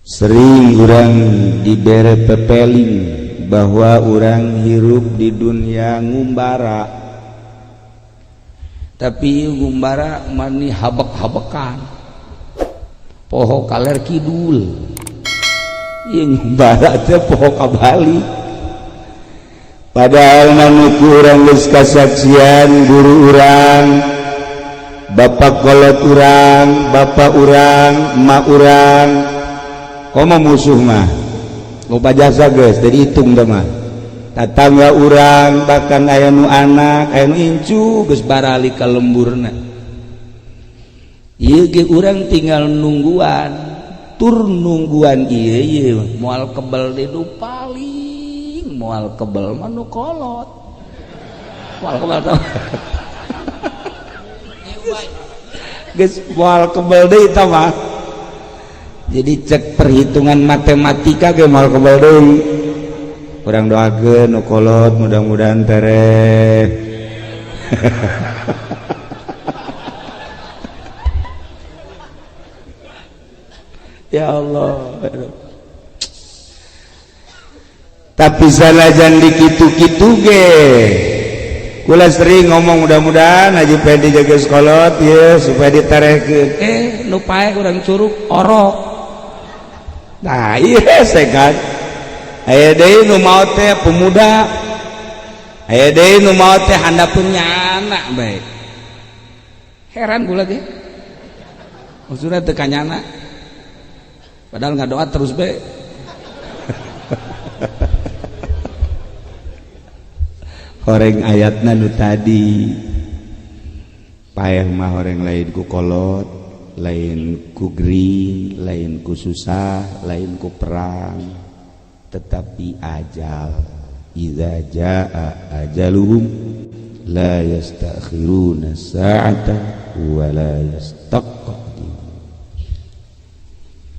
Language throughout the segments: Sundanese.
Sering urang dibere pepeling bahwa urang hirup di dunia ngumbara, tapi ngumbara mani habek-habekan, poho kaler kidul. Ieu ngumbara teh poho kabalik, padahal manu ku urang geus kasaksian guru urang, bapak kolot urang, bapak urang, emak urang. Komo musuh mah loba jasa, geus dari hitung dah mah. Tatangga urang, bahkan aya nu anak, aya nu incu, geus barali ka lemburna. Ieu ge urang tinggal nungguan, tur nungguan ieu ieu moal kebel di nu paling moal kebel mah nu kolot, moal kebel tah geus moal kebel deui tah mah. Jadi cek perhitungan matematika ge moal kebel deui. Urang doakeun nu kolot mudah-mudahan tereh. Ya Allah, tapi sanajan dikitu-kitu ge kula sering ngomong, mudah-mudahan Haji Pedi jaga sekolot ya supaya diterehkeun. Nu pae urang curug orok. Nah, iya segan aya deui nu maot teh pemuda, aya deui nu maot teh handapeun nyana bae. Heran kula ge, maksudna teu kanyana, padahal ngadoa terus bae. Horeng ayatna nu tadi, paeh mah horeng lain ku kolot, lain ku gering, lain ku susah, lain ku perang, tetapi ajal. Idza jaa ajaluhum la yastakhiruna sa'ata wa la yastaqdimun.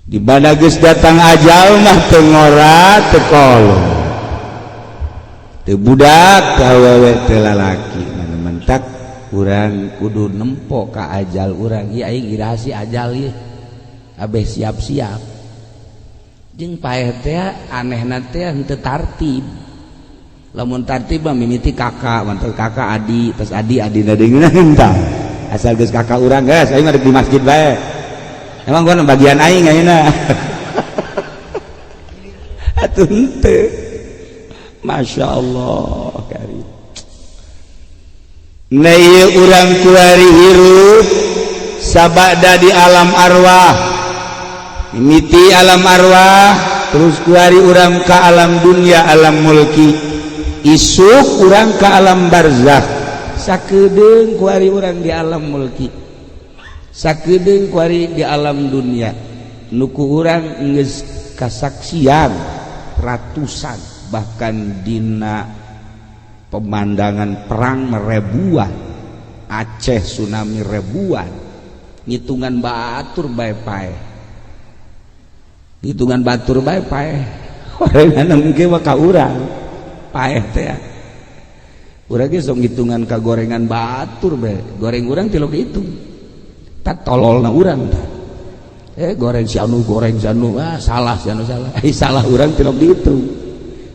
Di mana geus datang ajal mah teu ngora, teu kolot, teu budak, teu awewe, teu lalaki. Mentak urang kudu nempo ka ajal urang. Ieu aing iraha sih ajal ieu, abeh siap-siap. Jeung paeh teh anehna teh henteu tartib. Lamun tartib mah mimiti kakak, mantel kakak adi, terus adi adina deui tah. Asal geus kakak urang geus aing mah di masjid bae. Emang gua bagian aing ayeuna. Atuh henteu. Masya Allah karim. Nah, ieu urang kuari hirup sabada di alam arwah, mimiti alam arwah, terus kuari urang ke alam dunia, alam mulki, isuk urang ke alam barzakh. Sakedeung kuari urang di alam mulki, sakedeung kuari di alam dunia, nuku urang geus kasaksian ratusan, bahkan dina pemandangan perang ribuan, Aceh tsunami ribuan, ngitungan batur bae paeh, hitungan batur bae paeh. Horengan engke mah ka urang paeh teh. Urang ge sok ngitungan ka gorengan batur bae, goreng urang tilok dihitung tak tololna urang tah. Goreng si anu, goreng si anu, ah salah si anu, salah, salah urang tilok dihitung.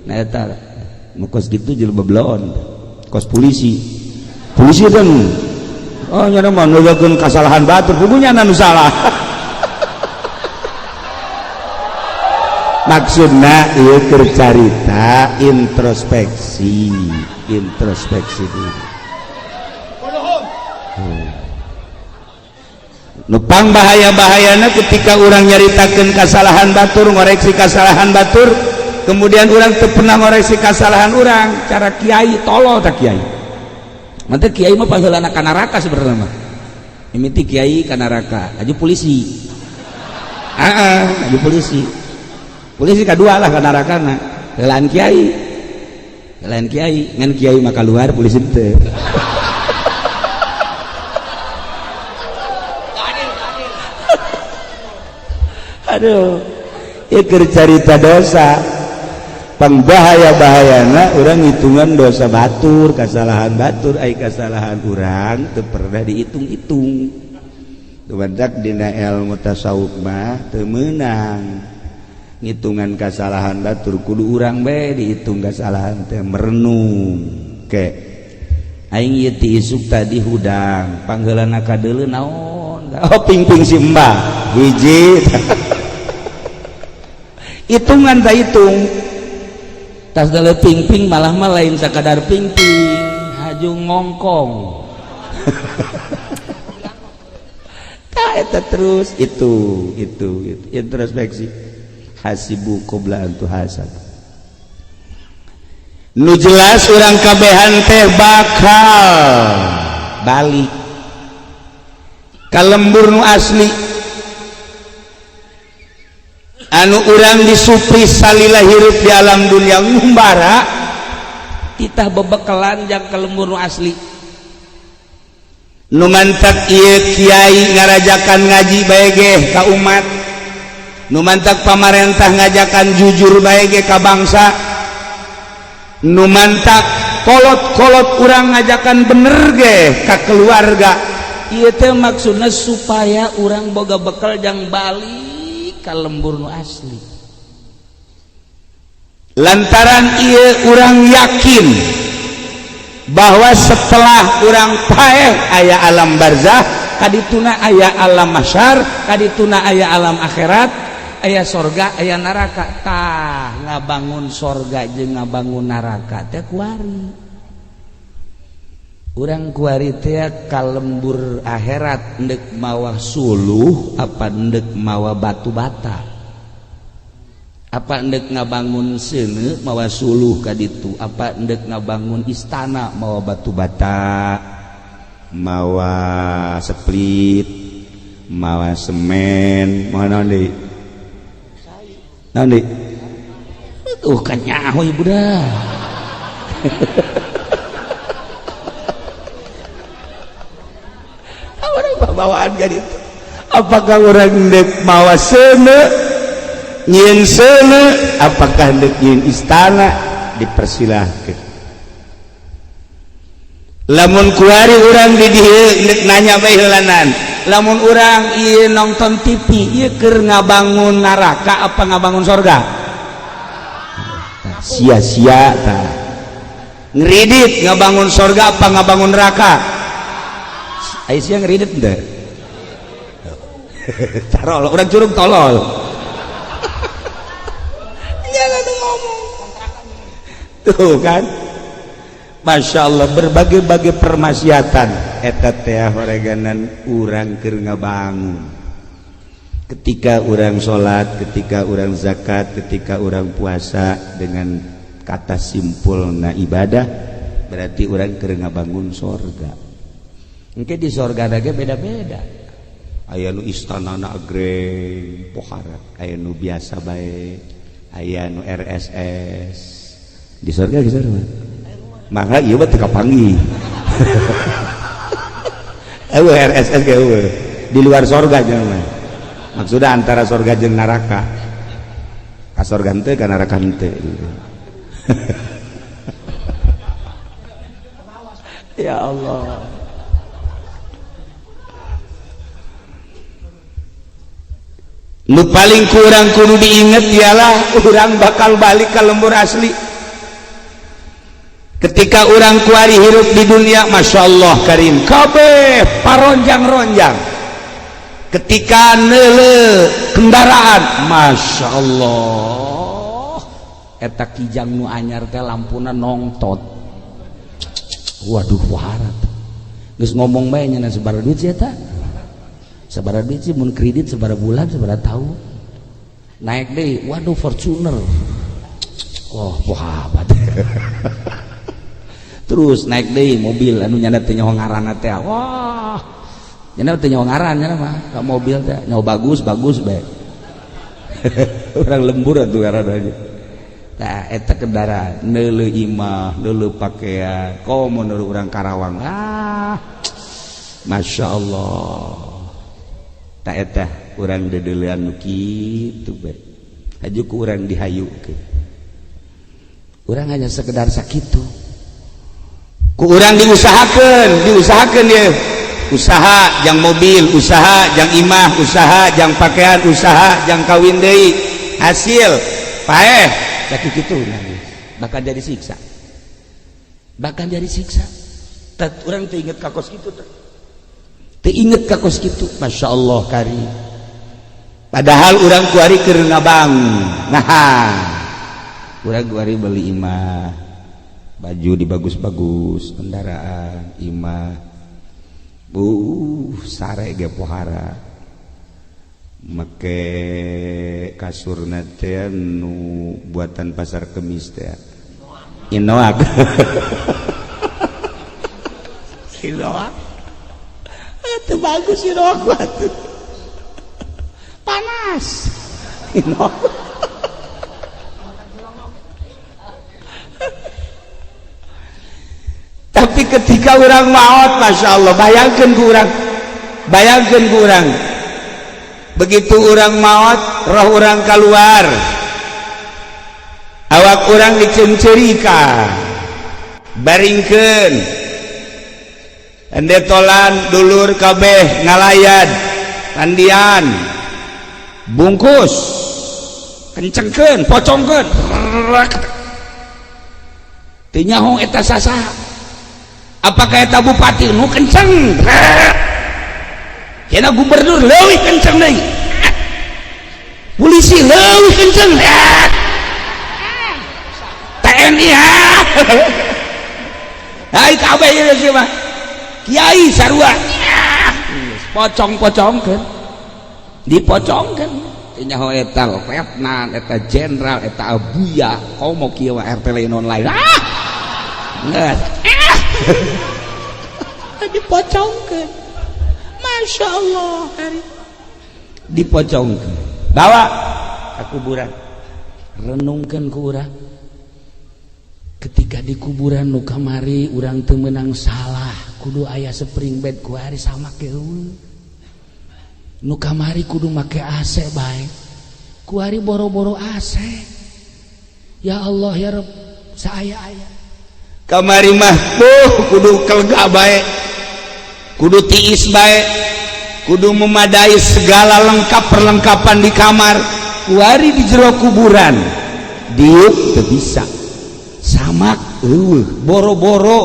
Nah, eta nu kos kitu jelema belon kos polisi, polisi kan oh nya mah nugakeun kasalahan batur, pugunya anu salah. Maksudna ieu keur carita introspeksi, introspeksi diri. Nupang bahaya-bahayana ketika urang nyaritakeun kasalahan batur, ngoreksi kasalahan batur, kemudian urang teu pernah ngoreksi kasalahan urang. Cara kiai tolol tak kiai. Mantap kiai mah pangheulana ka neraka sebenarnya mah. Mimiti kiai ka neraka, aju polisi. Heeh, aju polisi. Polisi kadua lah ka nerakana. Heulaan kiai. Heulaan kiai, ngan kiai mah keluar, polisi teu. Aduh, ieu keur carita dosa. Pangbahaya-bahayana urang hitungan dosa batur, kasalahan batur, ai kasalahan urang teu pernah dihitung-hitung. Tumandak dina ilmu tasawuf mah teu meunang. Ngitungan kasalahan batur kudu urang bae dihitung kasalahan teh, merenung ke aing ieu ti isuk tadi hudang, pangheulana kadeuleu naon? Oh, pingping si mbah hiji. Hitungan tak hitung, tas deuleu pingping, malah mah lain sakadar pingping, haju ngongkong. Tah, eta terus itu introspeksi. Hasibu qabla an tuhasab. Nu jelas urang kabehan teh bakal balik ka lembur nu asli, anu urang disupri salila hirup di alam dunia, ngumbara titah bebekalan jang ka lembur nu asli. Nu mantak ieu kiai ngarajakan ngaji bae ge ka umat, nu mantak pamarentah ngajakan jujur bae ge ka bangsa, nu mantak kolot-kolot urang ngajakan bener ge ka keluarga, ieu teh maksudna supaya urang boga bekal jang balik ka lembur nu asli. Lantaran ieu urang yakin bahwa setelah urang paeh aya alam barzah, kadituna aya alam mahsyar, kadituna aya alam akhirat, aya sorga, aya neraka. Tah, ngabangun sorga jeung ngabangun neraka teh kuari. Urang kuari teh ka lembur akhirat ndek mawa suluh apa ndek mawa batu bata, apa ndek ngabangun seuneu mawa suluh ka ditu, apa ndek ngabangun istana mawa batu bata, mawa split, mawa semen, mawa naon deui, naon deui? Tuh kan nyaho ibu dah. Orang bawaan ka ditu, apakah orang ndek mawa seuneu, nyieun seuneu, apakah ndek nyieun istana? Dipersilahkan. Lamun kuari urang di dieu ndek nanya bae heulanan, lamun urang ieu nonton TV ieu keur ngabangun neraka apa ngabangun sorga? Sia-sia. Tah, ngeridit ngabangun sorga apa ngabangun neraka? Aya sia ngeridit henteu? Tarol urang curug, tolol. Jangan ngomong tuh kan. Masya Allah, berbagai-bagai permaksiatan eta teh horeganan urang keur ngabangun. Ketika urang salat, ketika urang zakat, ketika urang puasa, dengan kata simpulna ibadah, berarti urang keur ngabangun sorga. Engke di sorga ge beda-beda, aya nu istanana agreng pohara, aya nu biasa bae, aya nu RSS di sorga. Di sorga maka ieu mah teu kapanggih. Eueuh RSS ge, eueuh di luar sorga. Jangan maksudnya antara sorga jeung neraka, ka sorga henteu, ka neraka henteu gitu. Ya Allah. Nu paling kurang kudu diinget ialah urang bakal balik ke lembur asli. Ketika urang kuari hirup di dunia, Masya Allah karim, kabeh paronjang-ronjang. Ketika neule kendaraan, Masya Allah, eta Kijang nu anyar teh lampuna nongtot, waduh, waharat geus ngomong bae nya, sabaraha duit sih eta, sabaraha duit sih mun kredit, sabaraha bulan, sabaraha tahun. Naik deh, waduh, Fortuner, wah wahabat. Terus naik deh mobil anu nyana teh nyaho ngaranna teh, wah, nyana teh nyaho ngaran, nyana mah ka mobil teh nyaho bagus bagus bae. Orang lembur atuh ngaran aja. Tah, eta kendaraan, neuleuh imah, neuleuh pakaian, komo menurut orang Karawang, ah, Masya Allah. Tak eta urang dedeulean nu kitu bae, haju ku urang dihayukeun. Urang hanya sekedar sakitu, ku urang diusahakeun, diusahakeun dia usaha jang mobil, usaha jang imah, usaha jang pakaian, usaha jang kawin deui. Hasil paeh sakit gitu, nangis, bahkan jadi siksa, bahkan jadi siksa. Tat urang teu inget ka kos kitu, teu inget ka kos kitu. Masya Allah kari, padahal urang kuari keur ngabang. Nah, urang kuari beli imah, baju di bagus-bagus, kendaraan, imah, sare ge pohara, make kasur teh nu buatan Pasar Kemis teh, Inoak. Inoak itu bagus, Inoak batu panas Inoak. Tapi ketika orang maut, Masya Allah, bayangkan ku orang, bayangkan ku orang, begitu orang maut, roh orang keluar, awak orang dicencerika, baringkeun endetolan, dulur kabeh ngalayat, mandian, bungkus, kencengkeun, pocongkeun, teu nyaho eta sasaha. Apakah eta bupati nu kenceng? Kena gubernur leuwih kenceng deui, polisi leuwih kenceng, TNI, hai kabeh ieu mah, kiai sarua, pocong-pocongkeun, dipocongkeun. Teu nyaho eta letnan, eta jenderal, eta abuya, komo kieu RT lain online. Ah, geus dipocongkeun. Masya Allah, dipocongkeun, bawa ke kuburan. Renungkan ku urang, ketika di kuburan nu kamari urang teu meunang salah, kudu aya spring bed, kuari sama ke nu kamari kudu make AC bae, kuari boro-boro AC. Ya Allah, ya Rabb, saaya-aya. Kamari mah tuh kudu kelega bae, kudu tiis bae, kudu memadai segala lengkap perlengkapan di kamar. Kuari di jero kuburan diuk teu bisa, samak eueuh, boro-boro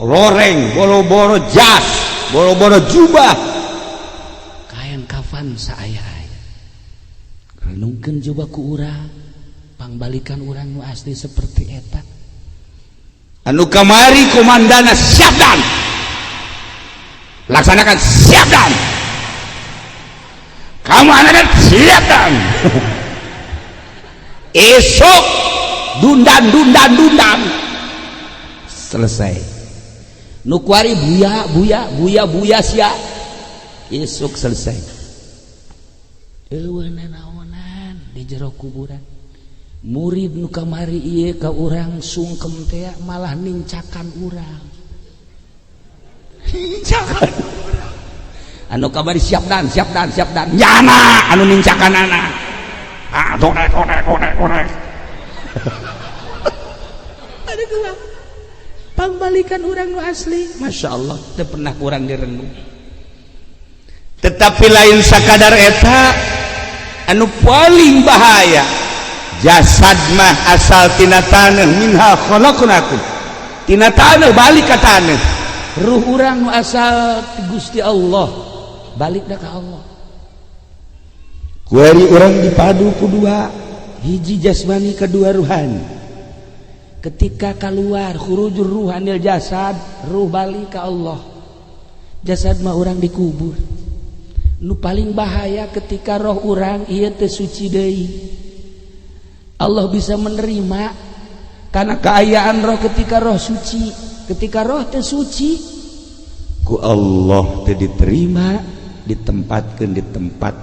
loreng, boro-boro jas, boro-boro jubah, kain kafan saaya-aya. Renungkeun coba ku urang, pangbalikan urang nu asli seperti eta. Anu kamari komandana siap dan laksanakan, siap dan kamu anak, siap dan esok dundan dundan dundan selesai. Nu kuari buya buya buya buya sia, esok selesai. Eueuh nanaonan di jero kuburan. Murid nu kamari ieu ka urang sungkem teh malah nincakan urang, nincakan. Anu kamari siap dan siap dan siap dan, nyana anu nincakan anak, ah, torek torek torek torek. Ada gua pangbalikan urang nu asli. Masya Allah, teu pernah kurang direnung. Tetapi lain sakadar eta, anu paling bahaya, jasad mah asal tina taneuh, minha khalaqnakum, tina taneuh balik ka taneuh. Ruh urang nu asal ti Gusti Allah balik dah ka Allah. Kuari urang dipadu ku dua, hiji jasmani, kedua ruhani. Ketika keluar khurujur ruhanil jasad, ruh balik ka Allah, jasad mah urang dikubur. Nu paling bahaya ketika roh urang ieu teu suci deui, Allah bisa menerima karena keayaan roh ketika roh suci. Ketika roh teu suci, ku Allah teu diterima, ditempatkan di tempat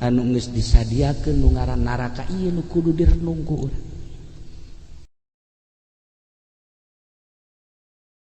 anu geus disadiakeun nu ngaran neraka. Ieu nu kudu direnung ku urang.